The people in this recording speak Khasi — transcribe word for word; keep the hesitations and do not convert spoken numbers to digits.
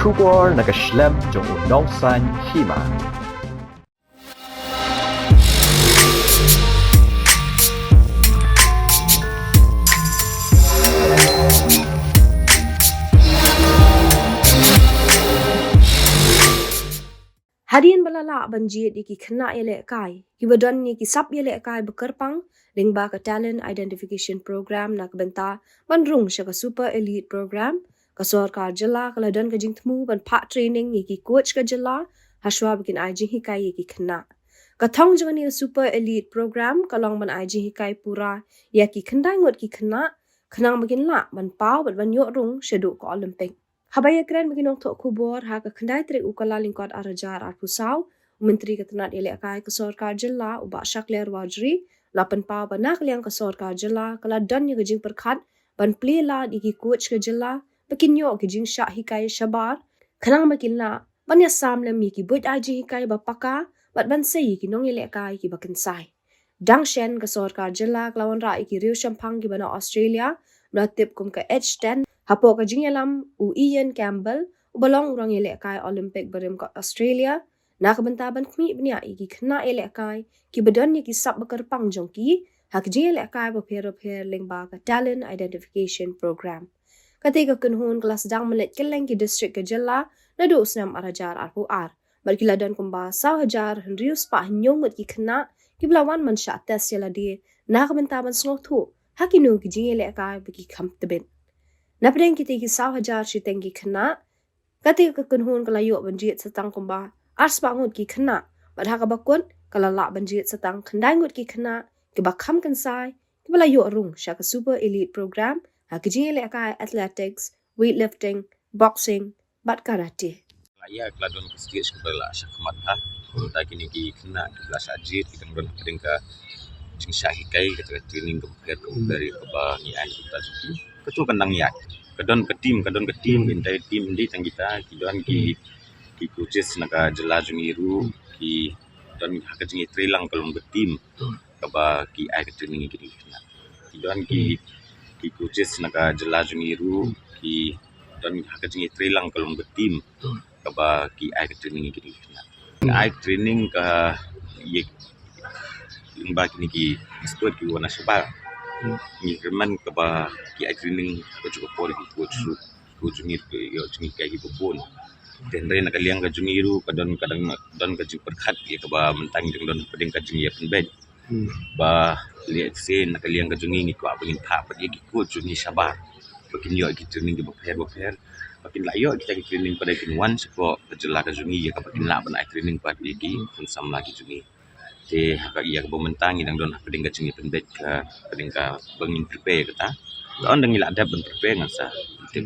Khubor na ka shlem jong u nongsan hima. Hadien ba la lah ban jied ïa ki khynnah ïalehkai kiba don ïa ki sap ïalehkai ba kyrpang lyngba ka Talent Identification Program na ka bynta ban rung sha ka Super Elite Program, ka sorkar jylla ka la don ka jingthmu ban phah training ïa ki coach ka jylla hashwa ba kin ai jinghikai ïa ki khynnah. Ka thong jong kane ka Super Elite Program ka long ban ai jinghikai pura ïa ki khyndai ngut ki khynnah khnang ba kin lah ban paw bad ban ïoh rung shaduh ka Olympic. Haba ïakren bad ki nongthoh khubor ha ka khyndai tarik u Kyllalyngkot ar hajar arphew saw, u Myntri ka tnat ïalehkai ka sorkar jylla u Bah Shakliar Warjri u la pynpaw ba na ka liang ka sorkar jylla ka la don ïa ka jingpyrkhat ban plie lad ïa ki coach ka jylla ba kin ïoh ki jingshah hikai shabar khnang ba kin lah ban ïasam lem ïa ki buit ai jinghikai ba paka bad ban sei ïa ki nongïalehkai kiba kynsai. Dang shen ka sorkar jylla ka la wanrah ïa ki riewshemphang kiba na Australia ba la tip kum ka H ten hapoh ka jingïalam u Ian Campbell uba long u nongïalehkai Olympic barim ka Australia na ka bynta ban khmih bniah ïa ki khynnah ïalehkai kiba don ïa ki sap ba kyrpang jong ki ha ki jingïalehkai bapher bapher lyngba ka Talent Identification Program. Kata ka kynhun ka la sdang ban leit kylleng ki district ka jylla naduh u snem ar hajar arphew ar bad ki la don kumba saw hajar hynriew spah hynñiew ngut ki khynnah kiba la wan ban shah test ïa lade na ka bynta ban sngewthuh ha kino ki jingïalehkai ba ki kham tbit. Napdeng kita ki saw hajar shiteng ki khynnah, kata ka kynhun ka la ïoh ban jied sa tang kumba ar spah ngut ki khynnah bad ha kaba kut ka la lah ban jied sa tang khyndai ngut ki khynnah kiba kham kynsai kiba la ïoh rung sha ka Super Elite Program ha ki jingïalehkai athletics, weightlifting, boxing bad karate. La ïa ka la don ka stage kaba la shah khmat ha. Kumta kine ki khynnah kiba la shah jied ki dang don hapdeng ka jingshah hikai kata ka training kaba pher kaba pher kaba ngi ai kumta jong ki. Kato kan dang ïaid. Ka don ka team, ka don ka team, ka entire team, ym dei tang kita, ki don ki, ki coaches na ka jylla jong ngi ruh, ki don ha ka jingïatreilang ka long ka team kaba ki ai ka training ïa ki khynnah. Ki don ki, ki coaches na ka jylla jong ngi ruh, ki don ha ka jingïatreilang ka long ka team kaba ki ai ka training ïa ki khynnah. Ai training ka ïa lyngba kine ki sport kiba wan shabar. Ngi kyrmen kaba ki ai training ka jong ka por ki coach ruh, coach jong ngi ruh ki ïoh jinghikai kiba bun. Te hynrei na ka liang ka jong ngi ruh ka don, ka don, don ka jingpyrkhat ïa kaba mynta ngi dang don hapdeng ka jingïapynbeit. Ba lehse na ka liang ka jong ngi ngi kwah ba ngin phah pat ïa ki coach jong ngi shabar ba kin ïoh ki training kiba pher bapher ba kin lah ïoh kita ki training pat kin wan shapoh ka jylla ka jong ngi ïa kaba kin lah ban ai training pat ïa ki khun samla ki jong ngi. Te ha ka ïa kaba mynta ngi dang don hapdeng ka jingïapynbeit ka, hapdeng kaba ngin prepare ïa kata. Ka on dang ngi lah dep ban prepare ngan sa tip.